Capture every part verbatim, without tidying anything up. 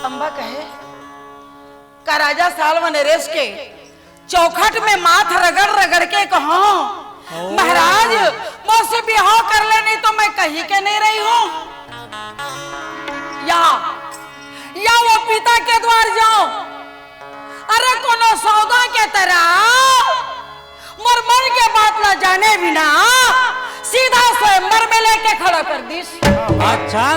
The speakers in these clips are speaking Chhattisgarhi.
अम्बा कहे, का राजा साल्व नरेश के चौखट में माथ रगड़ रगड़ के कहो, महाराज, मोसे बिहाव कर ले, नहीं तो मैं कहीं के नहीं रही हूँ। या, या वो पिता के द्वार जाओ, अरे कोनो सौदा के तरह मोर मन के बात ला जाने बिना सीधा स्वयंवर में लेके खड़ा कर दिस। अच्छा।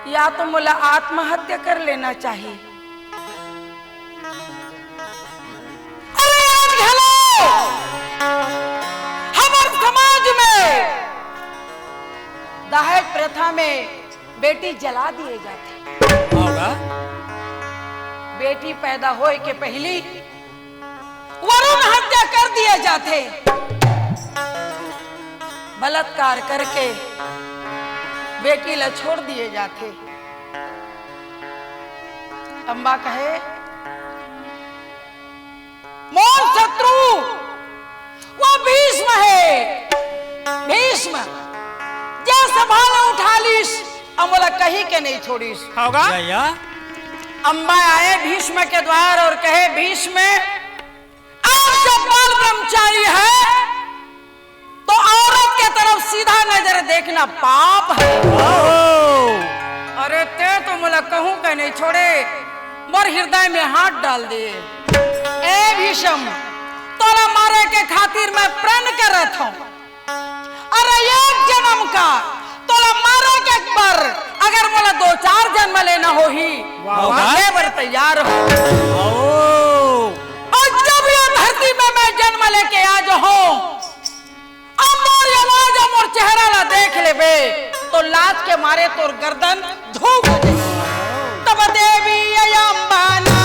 या तो मोला आत्महत्या कर लेना चाहिए। अरे आज घलो हमर समाज में दहेज प्रथा में बेटी जला दिए जाथे। बेटी पैदा होए के पहली वरुण हत्या कर दिए जाथे। बलात्कार करके बेटी ला छोड़ दिए जाथे। अम्बा कहे, मोर शत्रु वो भीष्म हे। भीष्म, जे सभा ला उठा लिस, अउ मोला कहीं के नहीं छोड़िस। होगा? या, या। अम्बा आए भीष्म के द्वार और कहे, भीष्म, आप जब बाल ब्रह्मचारी है, तो औरत के तरफ सीधा नजर देखना पाप है। अरे ते तो मोला कहूं के नहीं छोड़े, मोर हृदय में हाथ डाल दे। ए भीष्म, तोला मारे के खातिर मैं प्रण करत हूं। अरे एक जन्म का तोला मारे के बर अगर मोला दो चार जन्म लेना होही, वाह, वाह। मैं बर तैयार हूं। और जब ये धरती में मैं जन्म लेके आ जाऊं, अब मोर ये लाज, अब मोर चेहरा ला देख लेबे, तो लाज के मारे तोर गर्दन झुक जाए। तब देवी अम्बा ना